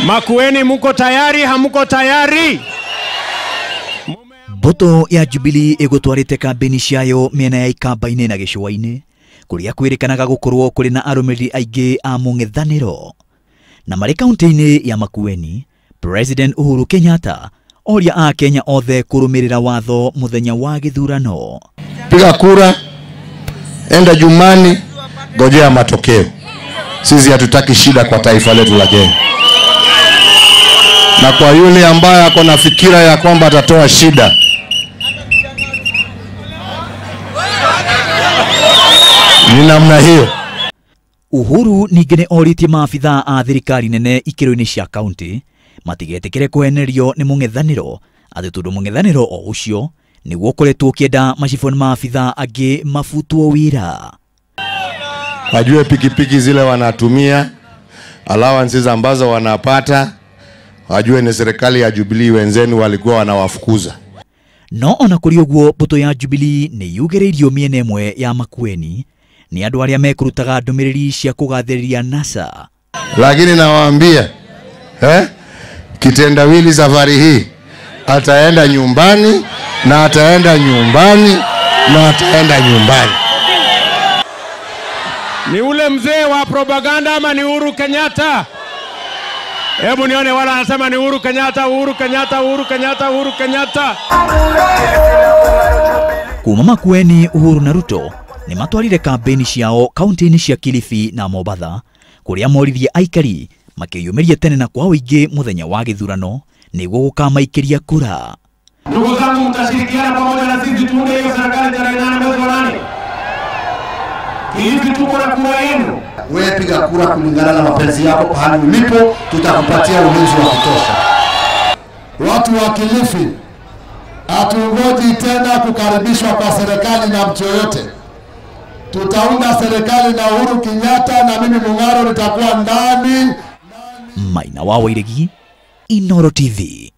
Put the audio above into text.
Makueni, muko tayari? Hamuko tayari? Mbũtũ ya Jubilee ĩgũtwarĩte kambĩni ciayo mĩena ya Ikamba-inĩ na gĩcũa-inĩ kũrĩa kwĩrĩkanaga gũkorwo kũrĩ na arũmĩrĩri aingĩ a mũng'ethanĩro. Na marĩ kaunti-inĩ ya Makueni, President Uhuru Kenyatta oria a Kenya othe kũrũmĩrĩra watho mũthenya wa gĩthurano. Piga kura, enda jumani, ngojea matokeo. Sisi hatutaki shida kwa taifa letu la Kenya. Na kwa yule ambaye ako na fikira ya kwamba atatoa shida, ni namna hiyo. Uhuru ningĩ nĩ orĩtie maabithaa a thirikari nene ikĩro-inĩ cia kaunti matigetĩkĩre kũhenerio nĩ mũng'ethanĩro atĩ tondũ mũng'ethanĩro o ũcio nĩguo ũkoretwo ũkĩenda macibũ na maabithaa angĩ mabutwo wĩra. Wajue pikipiki zile wanatumia, allowances ambazo wanapata, wajue ni serikali ya Jubilee wenzenu walikuwa wanawafukuza. No ona kũrĩ ũguo mbũtũ ya Jubilee nĩ yugĩrĩirio mĩena ĩmwe ya Makueni nĩ andũ arĩa mekũrutaga ndũmĩrĩri cia kũgathĩrĩria NASA. Lakini nawaambia, kitendawili safari hii ataenda nyumbani na ataenda nyumbani na ataenda nyumbani. Ni ule mzee wa propaganda ama ni Uhuru Kenyatta? Hebu nione wala anasema ni Uhuru Kenyatta, Uhuru Kenyatta, Uhuru Kenyatta, Uhuru Kenyatta. Kuma Makueni, Uhuru na Ruto nĩ matwarire kambĩni ciao kaunti-inĩ cia Kilifi na Mombatha kũrĩa moririe aikari makĩyumĩria tene na kwa ũingĩ mũthenya wa gĩthurano nĩguo gũkamaikĩria kura. Ndugu zangu, mtashirikiana pamoja na sisi tuunde hiyo serikali tarehe 8 mwezi wa 8. Hivi tuko na kura yenu. Wewe piga kura kulingana na mapenzi yako pahali ulipo, tutakupatia ulinzi wa kutosha. Watu wa Kilifi, hatungoji tena kukaribishwa kwa serikali na mtu yoyote. Tutaunda serikali na Uhuru Kenyatta na mimi Mung'aro nitakuwa ndani. Maina wa Wairegi, Inooro TV.